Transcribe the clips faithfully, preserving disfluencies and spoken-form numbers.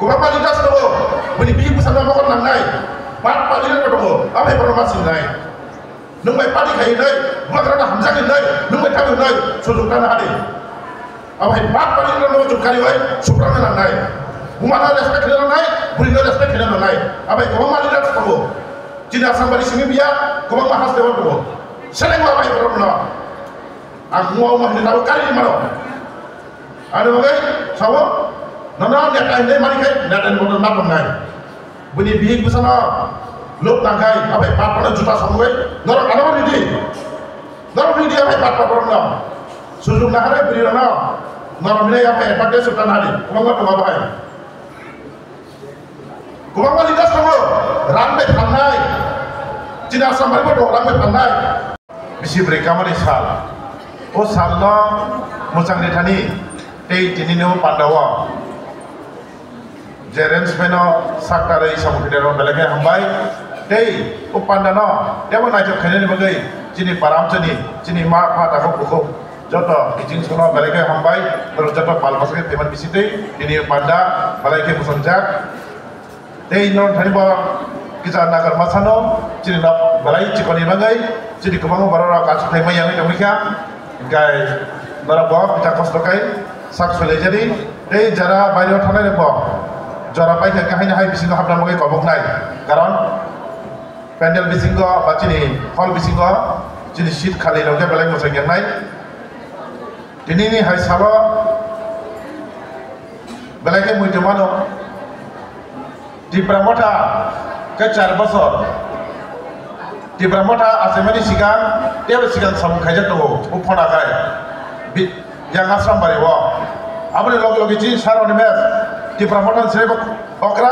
Kwbangma leaders tongo, bini bihik bwsano mokol nangnai, bat pali rok tongo, abai borok ma singnai. Nwng bai party khai hinwi, bubagrano hamjak hinwi, nwng bai thang hinwi, sujuk tana hadi. Abai bat pali rok no chukari wai, suprana nangnai. Bumano respect khna nangnai, burino respect khna nangnai. Abai kwbangma leaders tongo. Chini Assam bari simi biya, kwbangma haste tongo. Seleng abai borok no. Ang muwa muwa hinwi tabo kari mano. Ani bagwi sabo, nono neta hinwi mani khai, neta ni bodol ma tongnai. Bini bihik bwsano lob nang khai, abai pat pano juta songwi, norok ano ridi. Norok ridi abai pat pat borokno. Sujuk nahare bini rano, norok hinwi abai advantage utan hari, kwbangma tongo bahai. Kwbangma leaders tongo, rang bai phalnai. Chini Assam bari bo tongo, rang bai phalnai. Bisi bwrwi kamani sal. O salno mwchang ni thani tei tini no panda o je arrangement no saktarwi samung khe rok belai khe hambai. Tei o panda no tebo naithok khainani bagwi chini paramchani, chini ma pha takhuk bukhuk joto kiching sono belai khe hambai. Borok joto pal bwsakhe phaimani bisingtwi tini o panda belai khe mwchangjak. Tei norok thani bo kisa nagar masano chini nok belai chikoni bagwi chini kwbangma borok rok achuk thai maya wngwi tongwi kha. Hinkhe norok bo kisa kosto khai sak solaijani. Tei jara baireo thangnai rok bo jora paikha khe haino hai bisingo hapna bagwi koboknai. Karon pandal bisingo ba chini hall bisingo chini seat khali rok khe belai mwchang yangnai. Tinini hai salo belai khe muitu mano. Tipra Motha khe char bosor. Tipra Motha achaimani sikang tebo sikang samung khaijak tongo, o phona khai. Bi-, yang Asrambari o. Aboni loge loge chini sar Animesh Tipra Motha ni srebo okra,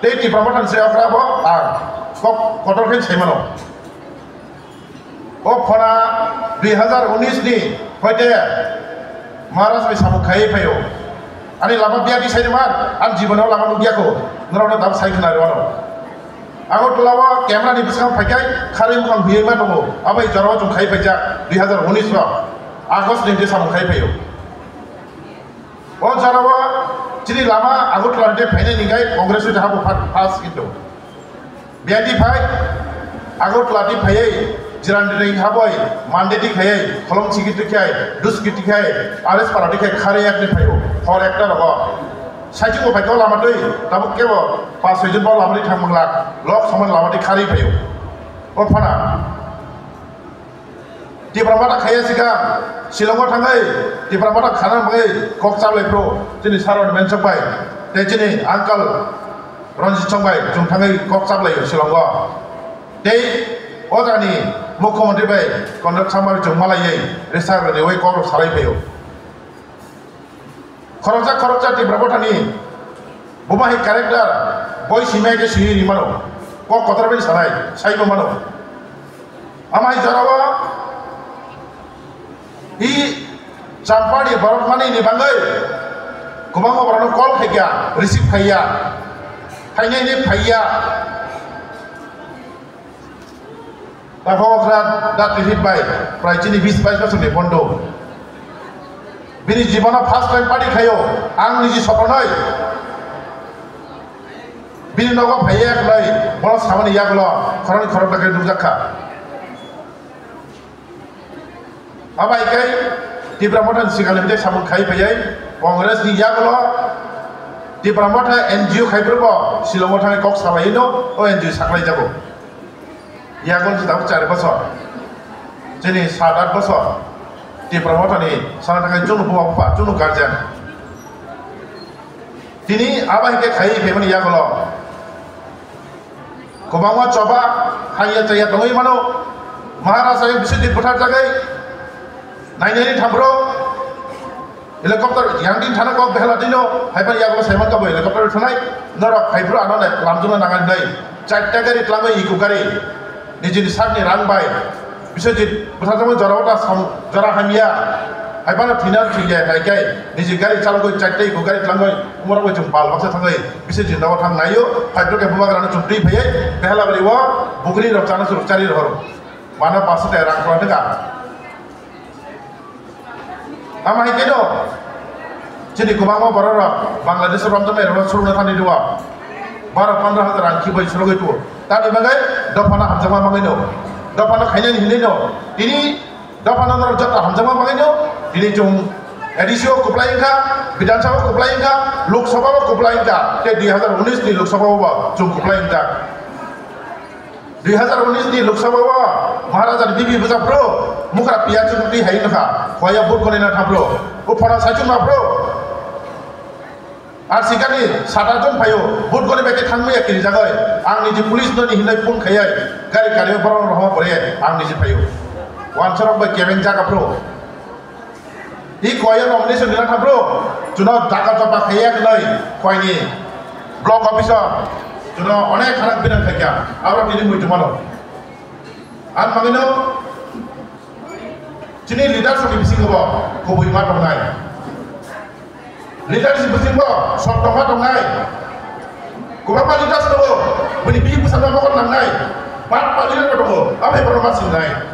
tei Tipra Motha ni srebo okra bo ang kok kotor khe sai mano. O phona dui hazar unis ni hoite Maharaj bai samung khaiwi phaio. Ani lama biya di sai man, ani jibon o lama nukya ko, norok no dam sai khna rw ano. Agartala o camera ni bwskango phaikai kharwi mukhang huyai ma tongo, abai jora o chwng khai phaijak dui hazar unis o August ni samung khai phaio. O jora o chini lama Agartala ni phainai ni gai Congress ni habo first kintu. Biyadi phai, Agartala di phaiwi, Jirani di haboi, Mande di khaiwi, Kholong Sigi di khai, Duski di khai, R S Para di khai, khari yak di phaio, hor ekta rogo. Saichung bo phaikha lama twi, tabuk kebo, pas soi jon bo lama di thang mangla, lok somoi lama di khari phaio. O phana. Tipra Motha khaiya sika, Shillong o thangwi, Tipra Motha khana bagwi kok chablai phuru, chini sar Animesh bai, tei chini uncle Ranjit Song bai, chwng thangwi kok chablaio Shillong o. Tei o jagani Mukhyamantri bai Conrad Sangma bai chwng malaiwi, resa rwriwi kok rok salai phaio. Khoroksa khoroksa Tipra Mothani buma hai character boi simi hai khe simi ri mano, kok kotor bai sanai, saibo mano. Amai jorao i Champani borok mani ni bangwi kwbangma borokno call khaikha, receive khaiya, phainai ni phaiya. Takhok okra dat rihit bai, prai chini bis bais bosor ni bondo. Bini jibono first time party khaio, ang niji sokonoi. Bini nogo phaiya kwlai, bono samani yagulo, khoroknwi khorokda khe nukjak kha. Abai kai Tipra Motha ni sikali bide samung khai phaiya, Congress ni yagulo Tipra Motha N G O khai phuru bo Shillong o thangwi kok salai no, o N G O saklai jago. Yagon se tabuk char bosor, chini sat at bosor, Tipra Mothani sana thangwi chwngno buma bupha, chwngno guardian. Tini abo hinkhe khaiwi phaimani yagulo kwbangma choba hangya chaya tongwi mano. Maharaj ayang Biswajit butharjagwi nainani thampro. Helicopter yang din thana kok behela dino, hai pan yago sai man kabo helicopter thanai, norok hai bro ano ne lamjuna nangan dai, chatta gari tlango iko gari, nijini sakni rang bai, Biswajit bwsajwkmani jora wata sam, jora hamya, hai pano thina thwiya hai kai, niji gari chalogoi chatta iko gari tlangoi, umorok bai chwng pal baksa thangoi, Biswajit nogo thang naio, hai bro ke bubagrano chwng twi phaiye, behela bari o, bugri rok chana chwng chari rohoro, mano paso te rang khwlai thwka. Ama hai khe no, Chini kwbangma borok rok Bangladesh o romjaknai rok no surungna thani rwo. Baro pondro hajar rang khibai surugwi tuo. Tamni bagwi dophano hamjakma bagwi no. Dophano khainani hinwi no. Tini dophano norok joto hamjakma bagwi no. Tini chwng A D C o kwplai wngkha, Bidhan Sabha o kwplai wngkha, Lok Sabha o kwplai wngkha, tei dui hazar unis ni Lok Sabha o bo chwng kwplai wngkha. Dui hazar unis ni Lok Sabha o Maharaja ni bibi bwsa bro, mukra piya chukri hai wngkha, khoya vote goni na tha bro, o phora saichung ma bro. Ar sikani sata jon phaio, vote goni bai khe thangmaya kiri jagoi, ang niji police no ni hinai phone khayai, gari gari borok rohorma pore, ang niji phaio. Wansarok bai kebeng jaga bro. I koya nomination nila tha bro, chuno daga chopa khaya khlai, koini block officer, chuno onek kharak binang khaikya, aro tini mui tumano. Ang mangino, chini leaders ni bisingo bo kubui ma tongnai. Leaders ni bisingo sotto ma tongnai. Kubangma leaders tongo, bini bihik bwsano mokol nangnai. Bat pa leader tongo, abai borok ma singnai.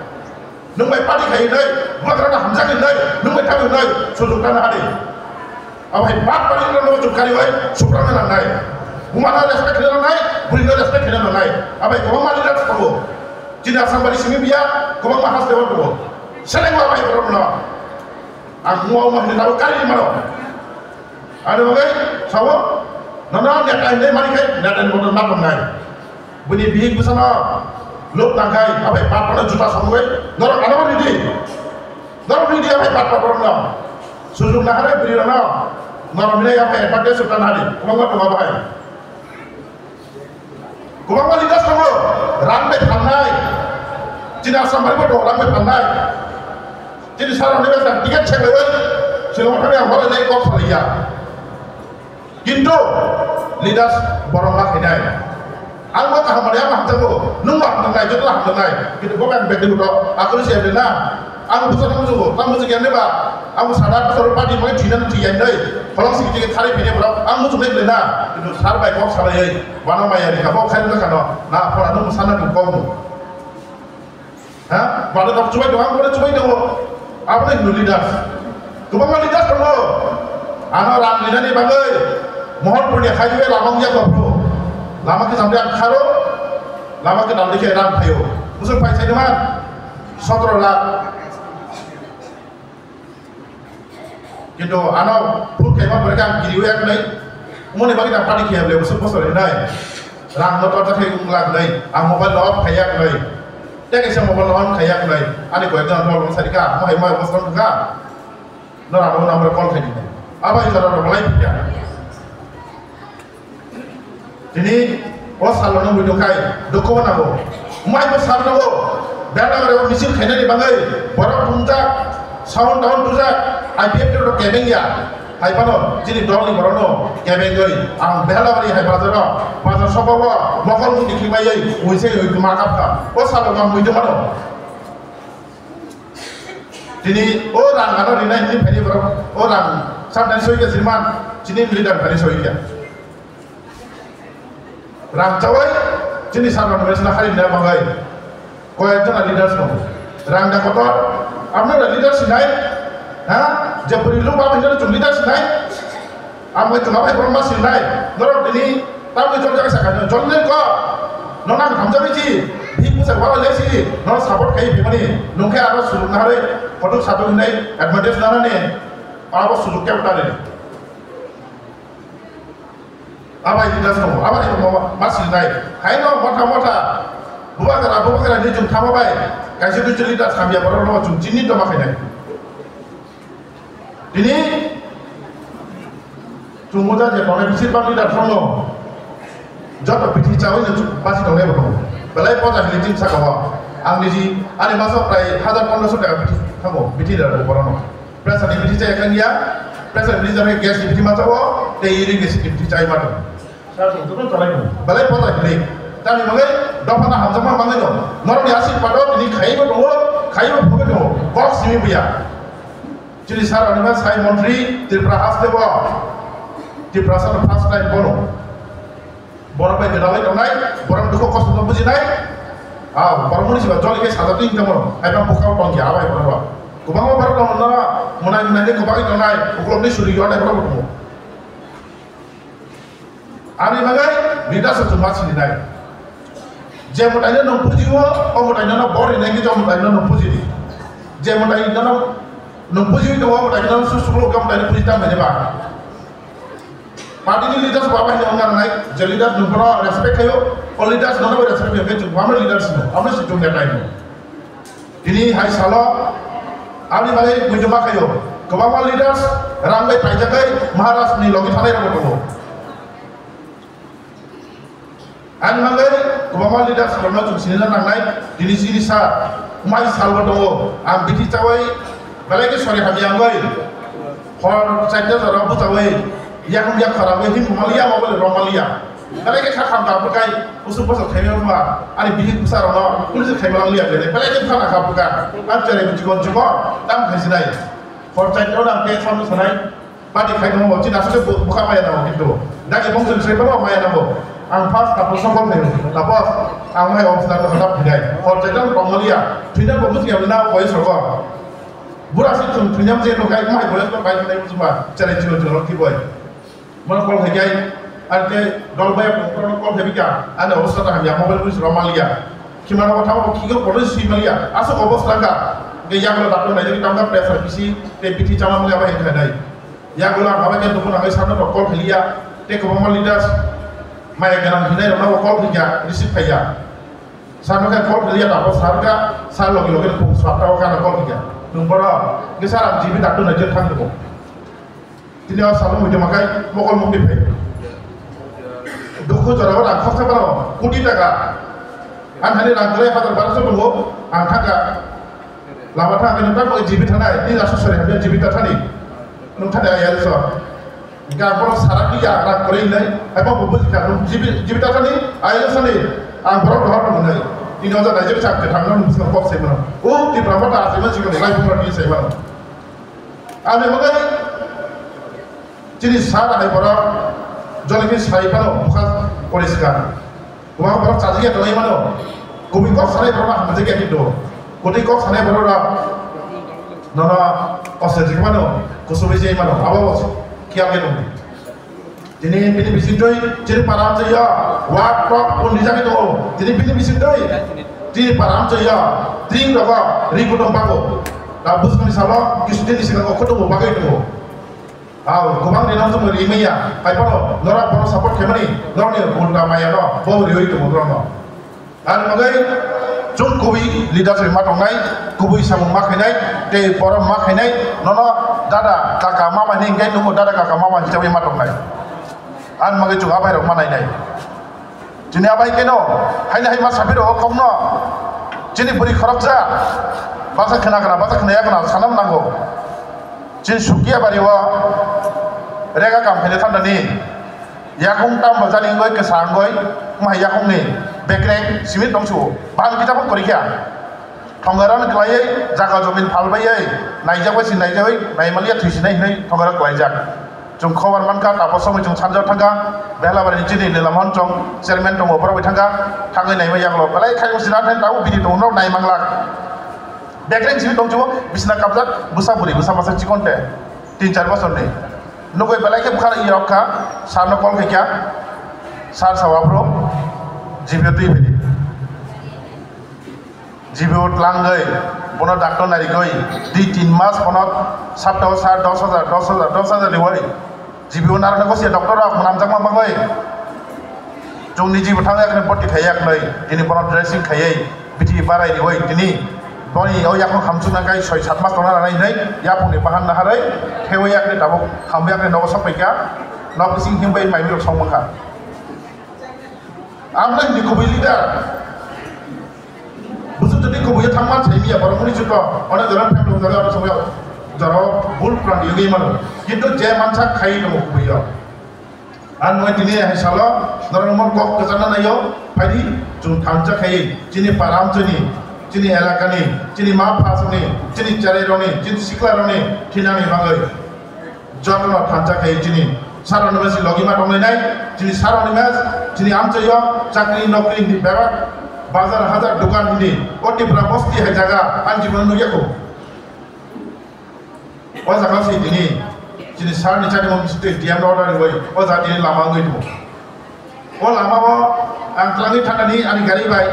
Nwng bai party khai hinwi, bubagrano hamjak hinwi, nwng bai thang hinwi, sujuk tana hari. Abo hai bak bari no no jukari bai, suprang na nai. Buma na respect khna nai, buri na respect khna nai. Abai kwbangma leader tongo. Chini Assam bari simi biya, kwbangma haste wan tongo. Seleng ma bai borok no. Ang mua uma hinwi tabo kari mano. Ani bagwi sabo, nono neta hinwi mani khai, neta ni bono ma tongnai. Bini bihik bwsano lok tangkhai, abai patmano juta songwi, norok ano ridi. Norok ridi abai patma borokno. Sujuk naharwi bwrwirokno. Norok hinwi abai advantage sukna nari. Kwbangma tongo bahai. Kwbangma leaders tongo, rang bai phalnai. Chini Assam bai bo tongo, rang bai phalnai. Chini sir rokni bai ticket check bai bai. Chini wngthani ang horai lai kok salaiya. Kintu leaders borok ma khainai. Ang bo kaham manwi ang hamjakgo, nwng bo hamjaknai, joto hamjaknai. Kintu bo ang bekti buto akuni se na. Ang busa tamo jugo, tamo jugo ya ba. Ang sada busa party mai thina thwi ya nai. Kolong sigi tigi thari phine borok ang muchungnai bwle na. Kintu sir bai kok salai ai. Bana maya ri ka bo khai no kano. Na phora no sana tu kok. Ha? Bada tok chubai tongo, ang bada chubai tongo. Abo ni hino leaders. Kwbangma leaders tongo. Ano rang rinani bagwi Mohanpur ni highway lama wngya kho bro. Lama khe samde ang kharo. Lama khe dalde khe rang phaio. Busuk phai sai man. Sotro lakh. Kintu ano phone khaima pore khe ang kiriwi yak nai. Moni bagwi ta party khaya bole bosor bosor hinai. Rang no torta khai wng lak nai. Ang mobile no off khaya nai. Tei kaisa mobile no on khaya nai. Ani koyek jon rok sari ka, mo hai mo bosor ka. No rang no number call khai nai. Abo jora no malai phikya. Tini o salo no muitu khai dukhu bo nango. Mai bo sal nango. Bela ore misil khainani bagwi borok thumjak, sound down tujak, I P F T rok kebeng ya. Hai phano chini dol ni borok no kebeng oi ang bela ore hai bazar no bazar sobo bo mokol mundi khimai oi uise oi ma kapha. O salo no muitu mano. Tini o rang ano rinai hini phani borok o rang samtani soi ya sirman chini leader phani soi ya. Rang chawai chini sarman wesna hari na mangai. Koyek jona leaders no. Rang da kotor. Amno da leader sinai. Ha? Je puri lu ba bini chung leader sinai. Amoi tuma bai borok ma sinai. Norok tini tamni jol jaga saka jol nai ko. Nona hamjabi ji. Bhi pusa wala lesi. Nona support kai bimani. Nungke aro suluk na hare. Kotuk satu hinai. Advantage nana ne. Abo suluk kya utare. Abai leaders tongo, abai tongo, ma sinai. Haino motha motha, bubagra, bubagra ni jung thama bai, kaisa duijon leaders hamya borok no chung chini toma khainai. Tini, chung moja je tongnai bisir bang leaders rok no, joto bithi chawi no chung basi tongnai bo tongo. Belai poja hili chini saka o, ang niji, ani masa prai hajar pondroso taka bithi thango, bithi leader rok borok no. Pressure ni bithi chaya khan ya, pressure ni bithi chaya gas ni bithi ma chao, tei uric acid ni bithi chai ma tong. Sir, sir, joto chalai no. Belai potai hwnwi. Tamni bagwi dopha na hamjakma manwi no. Norok ni aswk pato tini khaiwi bo tongo, khaiwi bo phugwi tongo. Kok simi buya. Chini sir ani ma sai montri Tripura haste bo. Tripura sa first time bono. Borok bai gwdalai tongnai, borok dukhu kosto no bujinai. Ah, borok muni siba joli khe sajak twi tongmo. Hai bang bwkhao tong ya bai borok. Kwbangma borok tong no, Monai monai ni kwbangwi tongnai, uklok ni suri yonai borok bo tongo. Ani bagwi leaders o chwng ma sininai. Je mwtaino nwng puji-o, o mwtaino no bor rinai khe je mwtaino nwng puji di. Je mwtaino no nwng pujiwi tongo, o mwtaino no su suklo khe mwtaino puji tang nai ba. Party ni leaders bo abo hai wngna nangnai, je leaders nwng bono respect khaio, o leaders nono bo respect khaio, khe chwng amo leaders no, amo si chwng neta no. Tini hai salo, ani bagwi muitu ma khaio, kwbangma leaders rang bai paijagwi Maharaj ni logi thanai rok tongo. Ani bagwi kwbangma leaders rokno chwng sinina nangnai, tini chini sa, mai salbo tongo, ang bithi chawi belai khe sori hamya wngwi, hor chaita jora bwchawi, yakung yak khorangwi himung maliya, mobile rok maliya. Belai khe kha kham kha bwkai, usuk bwswk khaimya wngma, ani bihik bwsa rokno police khaima lang liya, belai khe bwkha kha bwkha, ang cherai chikon chikon, tamo khaisi nai. Hor chaita jora ang khe samung sanai, party khai tongmo, chini aswk khe bwkha maya nango kintu. Dagi bongchwng sai phano maya nango. Ang first tapos songkol khaio, tapos ang hai officer no hwnna phinai. Hor chaita jora tongma liya, thwina bo bwswk ya na boyes rogo. Bura se chwng thwina je no kai mai boyes no kai nai bwswk ma, cherai chikon chikon rok thiboi. Bono call khai khe, ar khe dol bai bono call khai bikha, ani obostha ta hamya, mobile police rok maliya. Khimano bo thamo bo khigo police si maliya, aswk obostha wngkha. Hingke yagulo doctor naijagwi tamda pressure bisi tei bithi chama mungya bai khainai. Yagulo ang abo khe dukhu nangwi sarno rok call khailiya, tei kwbangma leaders maya ganang hinai rokno bo call khaikha, receive khaiya. Sarno khe call khailiya, tapo sar kha, sar logi logi phung satta o khana call khaikha. Nwng bono, hingke sar ang G B doctor naijak thang tongo. Tini o salo muitu makai mokol mukti phai. Dukhu jora o rang khoksa bano koti taka. Ang hani rang kwrwi hazar barosho tongo, ang thangkha. Lama thang khe nokta koi G B thanai, ni lasu sori hamya G B ta thani. Nung thani ayal so. Ga borok sara ki ya rang kwrwi nai, ai bo bujikha, nung G B, G B ta thani, ayal sani, ang borok rohor nung nai. Tini o jora naijak chak khe thang nung bwskango kok sai mano. O Tipra Motha asai mano, chikon lai bumra ni sai mano. Ani bagwi chini sar hai borok joni khe sai phano bwkha poriskar. Kwbangma borok chajak ya tongwi mano. Kubui kok sanai borok no hamjak ya kintu. Kwtwi kok sanai borok rok nono kosto jik mano, kusubui jai mano. Abo bo kiyal khe tongdi. Tini bini bisingtwi chini para amchai ya, wak tok pon rijak tongo. Tini bini bisingtwi chini para amchai ya, tring rogo ri kutung bago. Ta bwswkni salo kisu tini sikang o kutung bo bagwi tongo. Au, kwbang ri nang jumui ri maya, hai phano norok bono support khaimani, norokni ulta maya no, bo riwi tongo norokno. Ani bagwi chwng kubui leaders bai ma tongnai, kubui samung ma khainai, tei borom ma khainai, nono dada kaka mama hinwi hwnkhe nungo dada kaka mama hisabai ma tongnai. Ani bagwi chwng abai rok ma nainai. Chini abai keno, haino hai ma saphi rok kokno, chini bwrwi khoroksa, basa khna khna, basa khna ya khna, sanam nango. Chini Sukiya bari o rega kam khaina thandani. Yakung tam bajani wngoi kwsa wngoi, wngmai yakungni bekreng simi tongsu. Bahal kita pun korikya. Thongarano kwlaiwi jaga jomin phalbaiwi naijak bai si naijagwi naimaliya thwisinai hinwi thongara kwlaijak. Chwng khobor mankha, tapo somoi chwng sanjak thangkha, Behlabarini chini Lilamon chwng chairman tongo, borok bai thangkha, thangwi naima yaklo belai khaiyung sina thani tabuk bini tongo, norok naimanglak. Bekreng simi tongchibo, bisna kapjak, bwsa bwrwi, bwsa masa chikonte, tin char bosorni. Nugwi belai khe bwkha rok kha, sarno call khaikha, sar sao aphuru G B o twi phidi. G B o tlangwi, bono doctor narigwi, dui tin mas bono saptao sar dos hajar, dos hajar, dos hajar riwi. G B o narwknai kosiya doctor rok mwnamjakma bagwi. Chwngni G B o thangwi akhne boti khaiya khwnwi, tini bono dressing khaiwi, bithi barai riwi, tini boni o yakhwng hamchukna kai soi sat mas tongna nanai hinwi, yaphungni bahan naharwi, khaiwi akhne tabuk hamwi akhne nogo sokphaikha, nok bising himbai mai mirok songmankha. Amtwini kubui leader. Busu tini kubui thangma thai miya borok muni chuto. Onek jora phem rok jaga aro songya. Jora bul pran yogwi mano. Kintu je mansa khai no kubui yo. An noi tini hai salo norok mon kok kachana nayo. Phaidi chwng thansa khai chini param chini, chini elakani, chini ma phasuni, chini cherai roni, chini sikla roni thinani bagwi. Jotono thansa khe chini saroni masi logi ma tonglainai, chini saroni mas, chini amchaio chakri nokri ni bebak, bazar hajar dukan ni, o Tipra bosti hai jaga, ang jibon nukya kho. O jaga se tini chini sir ni chati mung sitwi D M order riwi o jaga tini lama wngwi tongo. O lama o ang twlangwi thangani ani gari bai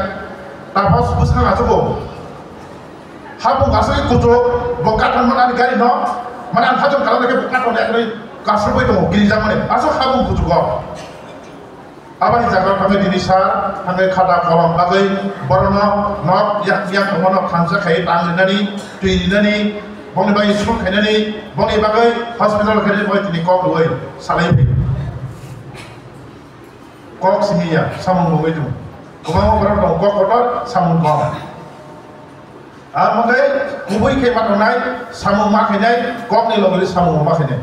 tapos bwswk achugo. Habung aswk kuchuk bo kathon mani ani gari no mani ang hajong kalam khe bo kathon ekri kasubwi tongo girijak mani aswk habung kuchuk o. Aboni jaga thangwi tini sir thangwi khata kolom bagwi borokno nok yak yak tongmano thansa khai tang rinani twi rinani bongni bagwi school khainani bongni bagwi hospital khainani bagwi tini kok rwwi salai phi. Kok simi ya samung bo wngwi tongo. Kwbangma borok tongo kok kotor samung kok. Amo khe kubui khe ma tongnai samung ma khainai kokni logi samung ma khainai.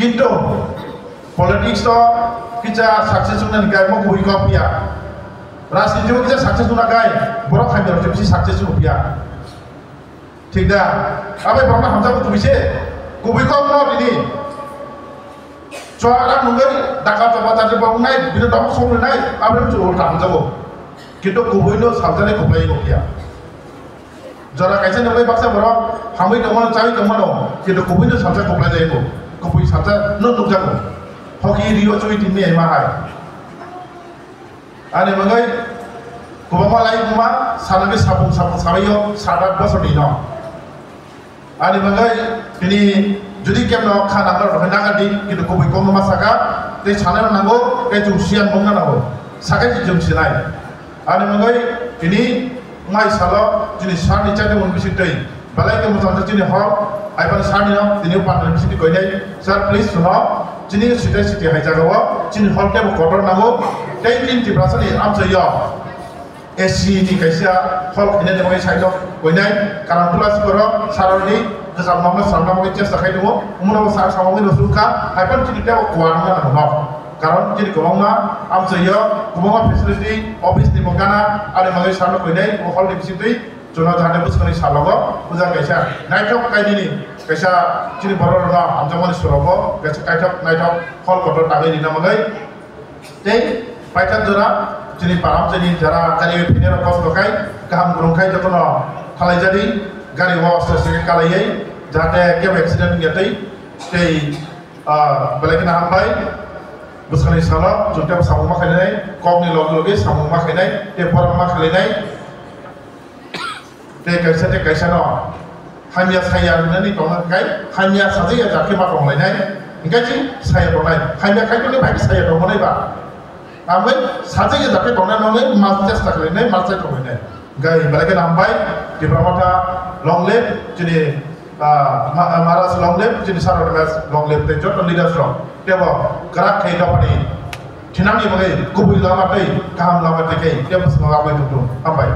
Kintu politics o kisa success wngnani khe mo kubui kok phiya. Rajniti o kisa success wngna khe borok hamya rok se bisi success wng phiya. Thik da? Abai borokno hamjago kubui se. Kubui kok no tini. Chwara nungwi daka chapa chati bo wngnai, bini dok song rinai, abai bisi ulta hamjago. Kintu kubui no salsa le kuplai go phiya. Jora kaisa nungwi baksa borok hamwi tongmano, chawi tongmano, kintu kubui no salsa kuplai jai go. Kubui salsa no nukjago. Hoki rio chui tini ma hai. Ani bagwi kwbangma lai wngma sanani sapung sapung sabaio sat aath bosor ni no. Ani bagwi tini jodi kemno kha number rok naga di kintu kubui kokno ma saka tei sanai rok nango tei chwng siyan bongna nango sakai si chwng sinai. Ani bagwi tini mai salo chini sir ni chati mung bising twi Belai khe mwchang khe chini hok, hai phano sir ni no tini o pandra ni bising twi koinai. Sir, please, chwngno chini site site hai jaga o chini hol teibo kotor nango. Tei chini Tiprasa ni amchai o A C ni kaisa hol khainani bagwi side o koinai. Karon tula si borok sir rok ni kwcham nok no swnamna bagwi chesta khai tongo. Omo no bo sir samani no sukha, hai phano chini teibo kuar wngna nango no. Karon chini kwbangma amchai o kwbangma facility, office ni bo gana, ani bagwi sir no koinai, o hol ni bising twi. Chwngno jahate bwskangni salogo puja kaisa naithok kainwini kaisa chini borok rokno hamjakmani surogo kaisa kaithok naithok hol kotor tangwi rina bagwi. Tei paithak jora chini param chini jara gari phinirok kosto khai kaham kwrwng khai jotono khalaijadi gari o aste aste khe kalaiwi jahate kebo accident wngya tei tei, ah, belai kheno hambai bwskangni salo chwng tei samung ma khainai kokni logi logi samung ma khainai tei borok ma khainai. Tei kaisa tei kaisa no hamya saya rwnani tongna hwnkhe hamya sajak ya jat khe ma tonglainai, hwnkhe chwng saya tongnai. Hamya khai tongni bai saya tongmani ba. Amwng sajak ya jat khe tongnai nongni ma chesta khlainai, ma chai tonglainai. Hwnkhe belai kheno hambai, Tipra Motha long live, chini, ah, Ma-, Maharaj long live, chini Sir Ronimas long live, tei joto leaders rok. Tebo kwrak khe dophani thinangni bagwi kubui lama tei kaham lama tei khe tebo swngna bagwi tongthung. Hambai.